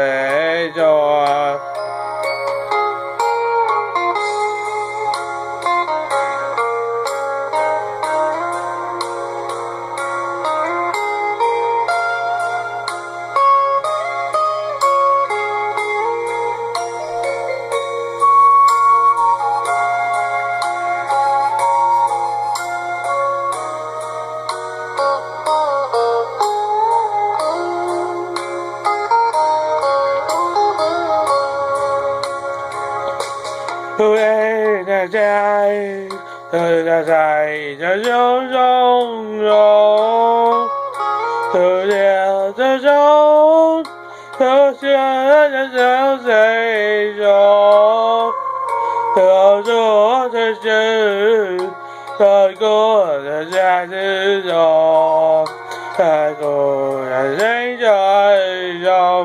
tes tso. Tus es na tsa, tus na sai cov zoo zoo zoo, tus niam cov zoo, tus sia cov zoo xeeb zoo, tus hauv tsuag tus tswv, tus kuj tus tsa twb zoo, tus kuj tus zeeb zoo zoo,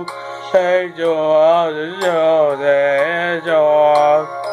tus tsuag tus zoo tes tso.